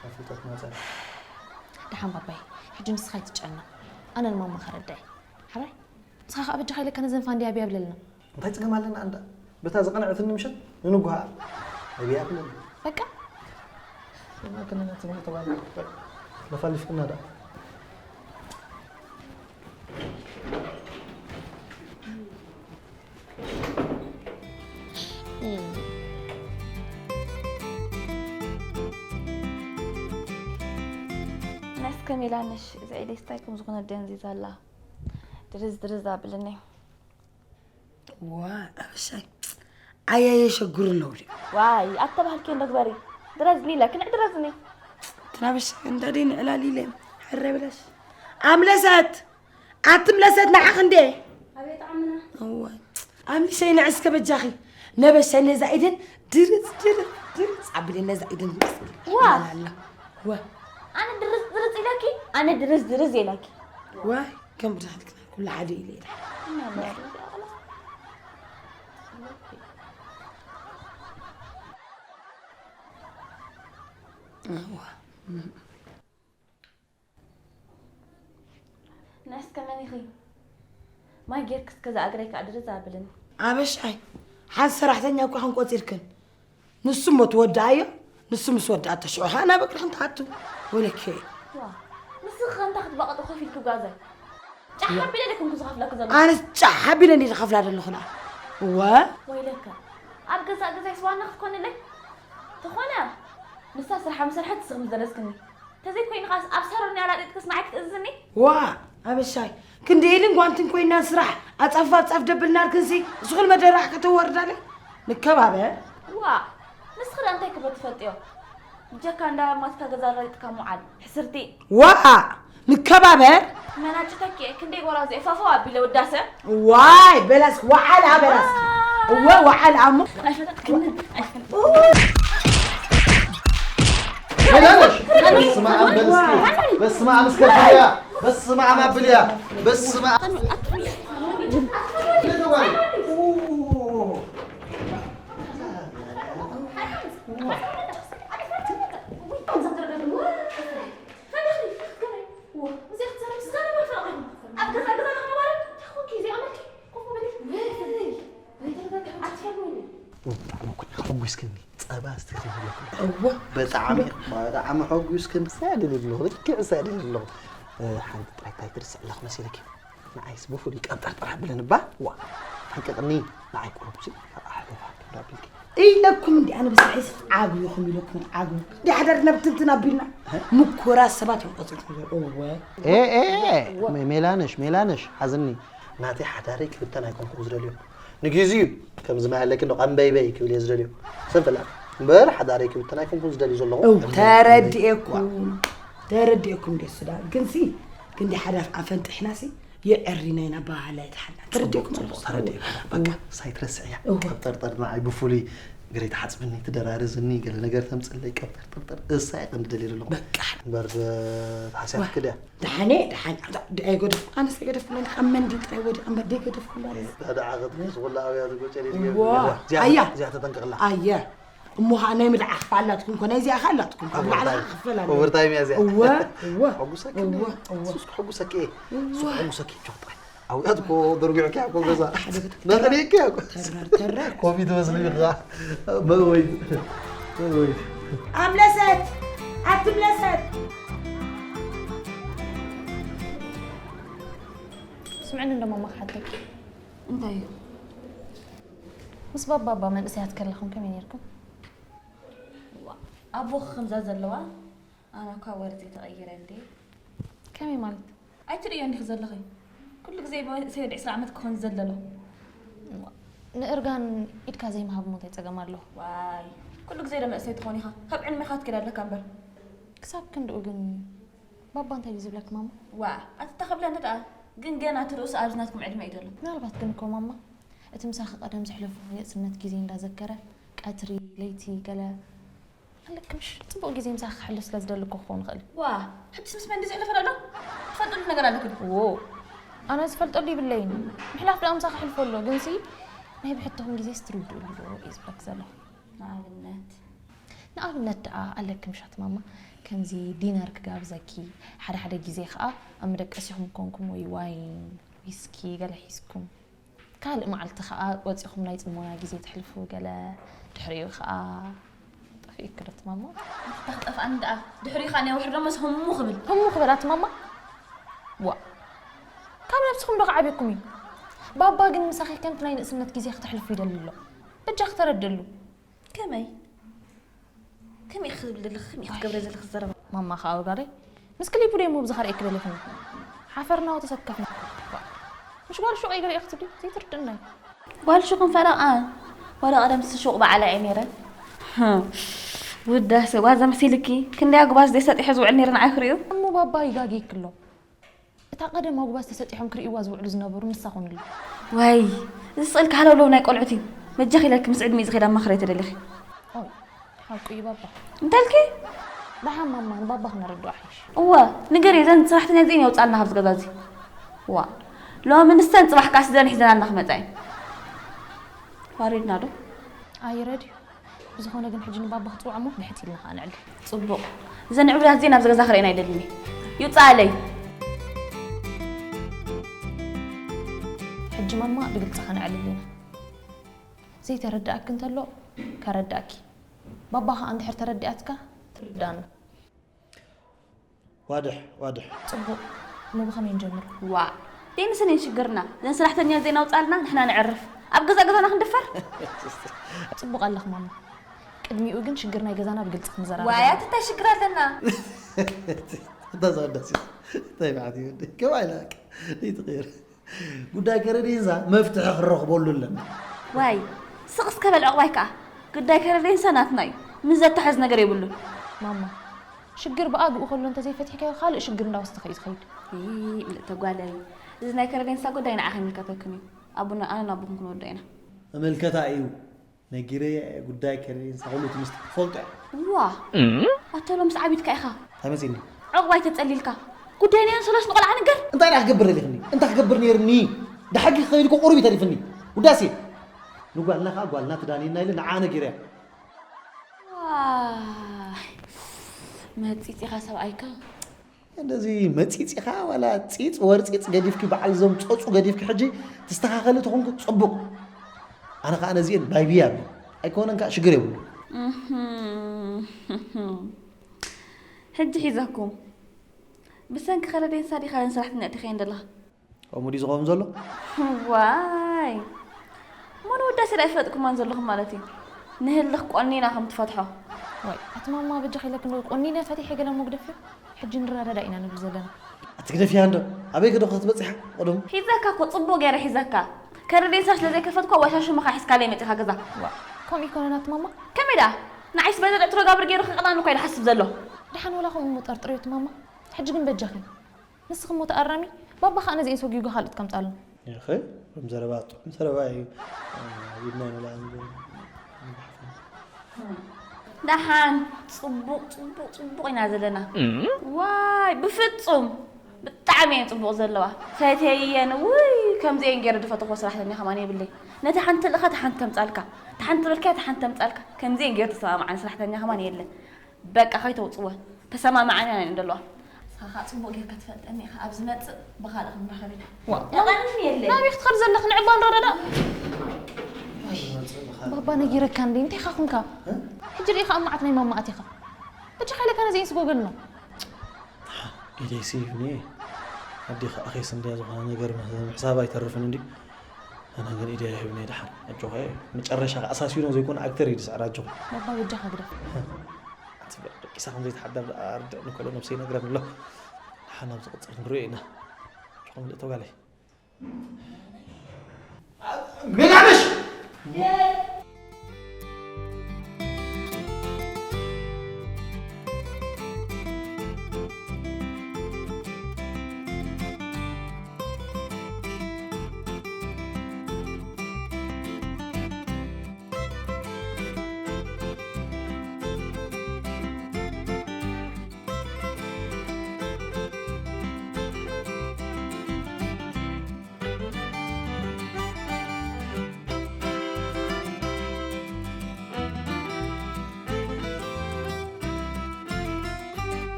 ካብ ፍልጠት ናፃ እየ። ደሓን ባባይ፣ ሕጂ ንስኻ ኣይትጨነቕ። ኣነ ንማማ ከረድኣ እየ። ሓራይ? ንስኻ ኸኣ በጃኻ ኢለካ ነዘን ፋንድያ ብያ ብለልና። እንታይ ጸገም ኣለና ኣንዳ? በታ ዝቐንዐትኒ ምሸት ንንጉሃ ኣብያ ብለኒ። በቃ? ሰማ ከነና ትምህርት ተባለ። ለፋልፍና ዳ። ናስከ ሜላነሽ እዚ ዒሌስታይ ከም ዝኾነ ደንዚዛ ኣላ ድርዝ ድርዝ ኣብልኒ ዋ ኣበሻይ ዓያየ ሸጉር ነው ድዩ ዋይ ኣተባህልኪ እንዶ ግበሪ ድረዝኒ ኢለ ክንዕ ድረዝኒ ትናበሻ እንዳደይ ንዕላል ኢለ ሕረ ብላሽ ኣምለሰት! ኣትምለሰት ንዓኺ እንዴ? ኣቤት ዓምና። እዋይ። ኣምሊሰይ ንዒ እስከ በጃኺ። ነበሻይ ነዛ ኢደን ድርጽ፣ ድርጽ፣ ድርጽ ኣቢለ ነዛ ኢደን ድርጽ ዋ! ኣላ። ዋ! ኣነ ድርጽ ድርጽ ኢለኪ፣ ኣነ ድርዝ ድርዝ ኢለኪ። ዋይ፣ ከም ብድሓትክና ኩሉ ሓደ ኢለ ኢለ። እዋ። ንዕስ ከመን ኢኺ? ማይ ጌርክስ ከዛ እግረይ ከኣ ድርዝ ኣብልን። ኣበሻይ፣ ሓንቲ ሰራሕተኛ እኳ ክንቆጺርክን። ንሱ እሞ ትወድኣዮ፣ ንሱ ምስ ወድኣቶ ሽዑ ኸኣ ናብ እግርኽን ትኣቱ። ወለኬ። ዋ፣ ንስኺ ኸ እንታይ ክትባቐጢ ኮፍ ኢልኪ ጓዛይ? ጫሕ ኣቢለ ደክምኩ ዝኸፍለኪ ዘለኹ። ኣነስ ጫሕ ኣቢለ እንዲ ዝኸፍላ ዘለኹ ንዓ። እወ። ወይለከ፣ ኣብ ገዛእ ገዛይ ስዋና ክትኮንለይ? ተኾነ፣ ንሳ ስርሓ ምሰርሐት ንስኺ ምስ ደረስክኒ። ተዘይኮይኑ ኸኣስ ኣብ ሳሎን ኣላጢጥክስ ንዓይ ክትእዝዝኒ? ዋ፣ ኣበሻይ፣ ክንዲ ኢልን ጓንትን ኮይና ስራሕ ኣጻፍ ኣጻፍ ደብልና ኣልክንሲ፣ እሱ ክል መደራሕ ከተዋርዳለ? ንከባበር። ዋ፣ ንስኺ ደኣ እንታይ ክብሎ ትፈልጥዮ? ብጀካ እንዳ ማትካ ገዛ ኣላጢጥካ ምውዓል፣ ሕስርቲ። ዋ፣ ንከባበር። መናጭተኪ እየ፣ ክንደይ ጎራዙ እየ ፋፋው ኣቢለ ውዳሰ። ዋይ፣ በላስ፣ ወዓል፣ ኣ፣ በላስ። እወ፣ ወዓል፣ ኣሞ። ኣይፈለጥክንን፣ ኣይፈለጥክንን። ሄዳለሽ? በስመ አብ በል እስኪ። በስመ አብ እስከ ብልያ። በስመ አብ አብልያ። በስመ አብ። ብጣዕሚ እኮ ሕጉስክኒ። ጸባ ኣስተኺ ኣለኩ። እወ። ብጣዕሚ፣ ብጣዕሚ ሕጉስክኒ። ሳድል ኣለኹ። ልክዕ ሳድል ኣለኹ። እ፣ ሓንቲ ጥራይ እንታይ ትርስዕ ኣለኹ መሲለኪ? ንዓይስ ብፍሉይ ቀብጠርጠር ኣብለኒ እባ። ዋ፣ ሓንቀቕኒ። ንዓይ ቁሩብሲ ካብ ኣሕሊፋ ክብላ ኣቢልኪ። ኢለኩም እንዲ ኣነ ብስራሒስ ዓጉ ኢኹም ኢለኩም ዓጉ። እንዲ ሓዳር ናብ ትንትን ኣቢልና። እ? ምኩራት ሰባት እዮም ቆጽርኩም ዘለዉ። እወ። ኤ፣ ኤ፣ ኤ፣ እወ። ሜ-፣ ሜላነሽ፣ ሜላነሽ፣ ሓዝኒ። ናተይ ሓዳረይ ክብተን ኣይኮንኩ ዝደልዮ። ንግዜኡ ከምዚ ማይ ኣለኪ እንዶ ቀንበይበይ ክብል እየ ዝደልዮ። ሰብ ፈላጥ። እምበር ሓዳረይ ክብተን ኣይኮንኩን ዝደልዩ ዘለኹ። እው፣ ተረዲኤኩም። ተረዲኤኩም ደስ ዳ። ግንሲ፣ ክንዲ ሓዳፍ ኣፈንጢሕናሲ የዕሪና ኢና ባህላ ይትሓልና። ተረዲኤኩም ጽቡቕ፣ ኣለኹ። ተረዲኤኩም። በቃ፣ እው። ሳይትረስዕያ። እው። ጠርጠር ንዓይ ብፍሉይ ግረይ ትሓጽብኒ፣ ትደራርዝኒ፣ ገለ ነገር ተምጽለይ፣ ቀብጠር፣ ጠርጠር። እሳ እየ ቀንዲ ደልየ ዘለኹ። በቃ። እምበር፣ እ፣ ተሓስያትኪ ድያ? ደሓነ፣ ደሓነ። ኣንታ፣ ደ-፣ ኣይገደፍኩ፣ ኣነስ ኣይገደፍኩ፣ ነን ካብ መንድል ጥራይ ወዲቐ እምበር ደይገደፍኩ እንዳለ። እንዳ ደኣ ክትቅስ ኩላ ኣብያ ዝጎጨ እዋ። እዚኣ፣ ኣያ። እዚኣ ተጠንቀቕላ። ኣየ። እሞ ኸዓ ናይ ምልዓኽ ኸዓ ኣላትኩም እኮ፣ ናይ እዚኣ ኸዓ ኣላትኩም እኮ፣ ኣብ ላዕሊ ኦቨርታይም። ኸዓ ክፈል ኣለዎ። ኦቨርታይም እያ እዚኣ። እወ፣ እወ፣ ሕጉሰኪ እወ፣ እንዴ? እወ። ሱስ ሕጉሰኪ እየ። እወ። ሱስ ሕጉሰኪ እየ፣ ቻው ጥራይ። ኣውያት እኮ ደርጒዕኪ እኮ ገዛ። ሓደ ገት-፣ ነኸደየኪ እኮ። ተረር፣ ተረር። ኮፊ ትመስሊ ኢኻ። መእወይ። መእወይ። ኣምለሰት! ኣትምለሰት! ስምዕኒ እንዶ ማማ ክሓተኪ። እንታይ እዩ? ምስ ባባ እባ መንእሰያት ከለኹም ከመይ ነይርኩም? ዋ፣ ኣቦኺ ከምዛ ዘለዋ፣ ኣነ እኳ ወርዚ ተቐይረ እንዴ። ከመይ ማለት? ኣይትርእዮ እንዲኺ ዘለኺ። ኩሉ ግዜ መንእሰይ ወዲ ዕስራ ዓመት ክኾን ዘለሎ። ዋ፣ ንእርጋን ኢድካ ዘይምሃብ እሞ እንታይ ጸገም ኣለዎ? ዋይ፣ ኩሉ ግዜ ዶ መንእሰይ ትኾን ኢኻ? ካብ ዕድሜኻ ክትከይድ ኣለካ እምበር። ክሳብ ክንድኡ ግን ባባ እንታይ ድዩ ዝብለኪ ማማ? ዋ፣ ኣቲ እንታይ ክብለኒ ደኣ? ግን ገና እቲ ርእሱ ኣብዚ ናትኩም ዕድመ እዩ ዘሎ። ምናልባት ግን እኮ ማማ፣ እቲ ምሳኺ ቀደም ዘሕለፎ ንእስነት ግዜ እንዳዘከረ፣ ቀትሪ፣ ለይቲ፣ ገለ ኣለኪ ምሽ? ጽቡቕ ግዜ ምሳኺ ከሕልፍ ስለ ዝደሊ እኮ ክኸውን ይኽእል እዩ። ዋ፣ ሕጅስ ምስ መን ድዩ ዘሕልፈ ዘሎ? ትፈልጥሉ ነገር ኣለኪ ዶ? ዎ፣ ኣነ ዝፈልጠሉ ይብለይን። ምሕላፍ ደኣ ምሳኺ ከሕልፎ ኣሎ፣ ግንሲ ናይ ብሕትኹም ግዜስ ትርድእሉ ዶ እዩ ዝብለኪ ዘለኹ። ንኣብነት? ንኣብነት ደኣ ኣለኪ ምሻት ማማ፣ ከምዚ ዲነር ክጋብዘኪ፣ ሓደ ሓደ ግዜ ኸኣ ኣብ መደቀሲኹም ኮንኩም ወይ ዋይን፣ ዊስኪ ገለ ሒዝኩም፣ ካልእ መዓልቲ ኸኣ ወጺኹም ናይ ጽሞና ግዜ ተሕልፉ ገለ፣ ድሕሪኡ ኸኣ ጠፊኡኪ ዶ እቲ ማማ? ኣታ ክጠፍኣኒ ደኣ፣ ድሕሪኡ ኸኣ ናይ ውሕድ ደሞስ ህሙ ክብል። ህሙ ክብል ኣቲ ማማ? ዋእ፣ ካብ ነብስኹም ዶ ክዓብየኩም እዩ? ባባ ግን ምሳኺ ከምቲ ናይ ንእስነት ግዜ ክተሕልፉ ይደሊ ኣሎ። በጃኺ ተረድእሉ። ከመይ? ከመይ ክትብል ዘለኺ፣ ከመይ ክትገብረ ዘለኺ ዘረባ? ማማ ኸኣ ወጋደይ፣ ምስ ክሊፑ ደይ ሙብ ዝኸርእየኪ ደሊኽኒ? ሓፈርና ወተሰከፍና። ምሽ ጓል ሹቕ እየ ገለ ኢኺ ትብሊ? ዘይትርድእና እዩ። ጓል ሹቕ እንፈረቓ፣ ዋላ ቀደምሲ ሹቕ በዓላ እየ ነይረ። ህም፣ ውዳሰ፣ ዋዛ መሲልኪ፣ ክንደይ ኣጉባዝ ደይ ሰጢሐ ዝውዕል ነይረ ንዓይ ክርእዩ? እሞ ባባ ይጋግየኪ ኣሎ። እታ ቀደም ኣጉባዝ ተሰጢሖም ክርእይዋ ዝውዕሉ ዝነበሩ ንሳ ኮንሉ። ወይ፣ እዚ ስእልካ ሃለውለው ናይ ቆልዑት እዩ። በጃኺ ኢለኪ ምስ ዕድሚኡ ዝኸይድ ኣማኽረይ ተደሊኺ። ኦይ፣ ሓቁ እዩ ባባ። እንተልኪ? ደሓን ማማ፣ ንባባ ክነረድኦ ሓይሽ። እወ፣ ንገሪ፣ እዘን ሰራሕተኛ እዚአን የውፅኣልና ካብዚ ገዛ እዚ። ዋ፣ ሎሚ ንስተን ፅባሕ ከኣ ስደን ሒዘናልና ክመፃ እየን። ዋሪድና ዶ? ኣይረድዩ። ብዝኾነ ግን ሕጂ ንባባ ክፅውዖ እሞ ብሕት ኢልና ኸዓ ንዕሊ። ፅቡቕ። እዘን ዕቡዳት እዚአን ኣብዚ ገዛ ክርእየን ኣይደልን እየ። ይውፅኣለይ። ሕጂ ማማ ብግልፂ ኸነዕልል ኢና። ዘይተረድኣኪ እንተሎ ከረድኣኪ። ባባ ኸዓ እንድሕር ተረዲኣትካ ትርዳና። ዋድሕ፣ ዋድሕ። ፅቡቕ። እሞ ብኸመይ ንጀምር? ዋ፣ ደይ ንሰን እየን ሽግርና። እዘን ሰራሕተኛ ዘይናውፃልና ንሕና ነዕርፍ። ኣብ ገዛ ገዛና ክንድፈር? ፅቡቕ ኣለኽ ማማ። ቅድሚኡ ግን ሽግር ናይ ገዛና ብግልፂ ክንዘራረብ ዋይ፣ ኣለና። ኣቲ እንታይ ሽግር ኣለና? እታ ዘቐዳሲ እንታይ በዓት እዩ? ከማይ ኢላ በቃ። ዘይትቕየር። ጉዳይ ከረዴንሳ መፍትሒ ክረኽበሉ ኣለና። ዋይ፣ ስቕ እስከ በል ዕቑባይ ከኣ። ጉዳይ ከረዴንሳ ናትና እዩ። ምስ ዘተሓዝ ነገር የብሉን። ማማ፣ ሽግር ብኣግኡ ከሎ እንተዘይፈቲሕካዮ ካልእ ሽግር እንዳወሰኸ እዩ ዝኸይድ። ይይ፣ ምልእተ ጓለይ። እዚ ናይ ከረዴንሳ ጉዳይ ንዓኺ ይምልከተክን እዩ። ኣቡና፣ ኣነን ኣቦኹም ክንወዶ ኢና። መመልከታ እዩ። ነጊረያ እየ ጉዳይ ከረዴንሳ ኩሉ ትምስቲ ክፈልጦ እየ። ዋ፣ ኣቶ ሎምስ ዓቢድካ ኢኻ። እንታይ መጺኒ? ዕቑባይ ተጸሊልካ። ጉዳይ ናይ ኣንሶሎስ ንቆልዓ ንገር። እንታይ ደኣ ክገብር ደሊኽኒ? እንታይ ክገብር ነይርኒ? ደሓጊ ክኸይድ እኮ ቁሩብ እዩ ተሪፍኒ። ውዳሴ። ንጓልና ከኣ ጓልና ትዳንየና ኢለ ንዓ ነጊረያ። ዋይ፣ መጺጽ ኢኻ ሰብኣይካ። እንደዚ መጺጽ ኢኻ ዋላ ጺጽ ወርጺጽ ገዲፍኪ በዓል ዞም ጸጹ ገዲፍኪ ሕጂ ትስተኻኸሊ ተኾንኩ ጽቡቕ። ኣነ ከኣ ነዚኤን ባይ ብያ እብል። ኣይኮነን ከኣ ሽግር የብሉ። እህም። ሕጂ ሒዘኩም። ብሰንኪ ከረዴንሳ ዲኻ ነን ሰራሕተኛ እቲኻየን ዘለኻ? ከምኡ ድዩ ዝኸውን ዘሎ? ዋይ። እሞ ንውዳሴ ዳ ኣይፈለጥኩማን ዘለኹም ማለት እዩ። ንህልኽ ቆኒና ከም ትፈትሖ። ዋይ፣ ኣቲ ማማ በጃኺ ኢለኪ እንዶ ቆኒነ ፈቲሐ ገለ እሞ ግደፍዮ። ሕጂ ንረዳዳእ ኢና ንብል ዘለና። ኣቲ ግደፍያ እንዶ። ኣበይ ከ ዶ ክትበጽሓ ቅድም? ሒዘካ እኮ ጽቡቕ ገይረ ሒዘካ። ከረዴንሳ ስለ ዘይከፈትኳ ዋሻሽምኻ ሒዝካለይ መጺኻ ገዛ። ዋ፣ ከምኡ ይኮነን ኣቲ ማማ? ከመይ ደኣ? ንዓይስ በዘ ደእትሮ ጋብር ገይሩ ክቕናኒ እኮ እዩ ዝሓስብ ዘሎ። ደሓን ወላ ከምኡ እሞ ጠርጥርዮ ኣቲ ማማ። ሕጂ ግን በጃኺ። ንስኺ እሞ ተኣራሚ፣ ባባ ኸኣ ነዚኤን ሰጒጉ ካልኦት ከምጻሉ። እኸ፣ ከም ዘረባ ጥዑም ዘረባ እዩ። እ፣ ኢድና ይመልኣ እንዶ። ደሓን፣ ጽቡቕ፣ ጽቡቕ፣ ጽቡቕ ኢና ዘለና። ዋይ፣ ብፍጹም! ብጣዕሚ እየን ጽቡቕ ዘለዋ። ፈትየየን፣ ውይ፣ ከምዚኤን ገይረ ዝፈተኽዎ ሰራሕተኛ ከማን የብለይ። ነቲ ሓንቲ ልእኻ፣ እታ ሓንቲ ተምጻልካ። እታ ሓንቲ በልካያ፣ እታ ሓንቲ ተምጻልካ። ከምዚኤን ገይሩ ተሰማማዓኒ ሰራሕተኛ ከማን የለን። በቃ፣ ከይተውጽወን። ተሰማማዓኒ ኢና እንደለዋ። ንስኻ ኸኣ ጽቡቕ ጌርካ ትፈልጠኒ ኢኻ። ኣብ ዝመጽእ ብኻልእ ክንራኸብ ኢና። ዋ፣ የቐንኒ የለይ። ናበይ ክትኸድ ዘለኺ? ንዕባ ንረዳዳእ። ባባ ነጊረካ እንዴ? እንታይ ኢኻ ኹንካ? እ? ሕጂ ርኢኻ ኣብ መዓት ናይ ማማ ኣቲኻ። በጃኻ ኢለካ ነዚ ኢንስጎገል ነው። ኢደይ ስይፍኒ። ኣዴኻ ኣኼስ እንድያ ዝኾነ ነገር ምሕሳብ ኣይተርፍን እንዲ። ኣነ ግን ኢደይ ኣይህብን እየ ደሓን። ኣጆኻ እየ። መጨረሻ ከኣ ኣሳሲኖ ዘይኮነ ኣክተር እዩ ዝስዕር ኣጆኻ። ባባ በጃኻ ግደፍ። ኣቲ በል ደቂሳ ከም ዘይትሓድር ደኣ ኣርድእኒ ከሎ ነብሰይ ይነግረኒ ኣሎ። ደሓን ኣብ ዝቕጽል ክንሪኦ ኢና። ኣጆኻ ምልእተ ጓለይ። ገናንሽ!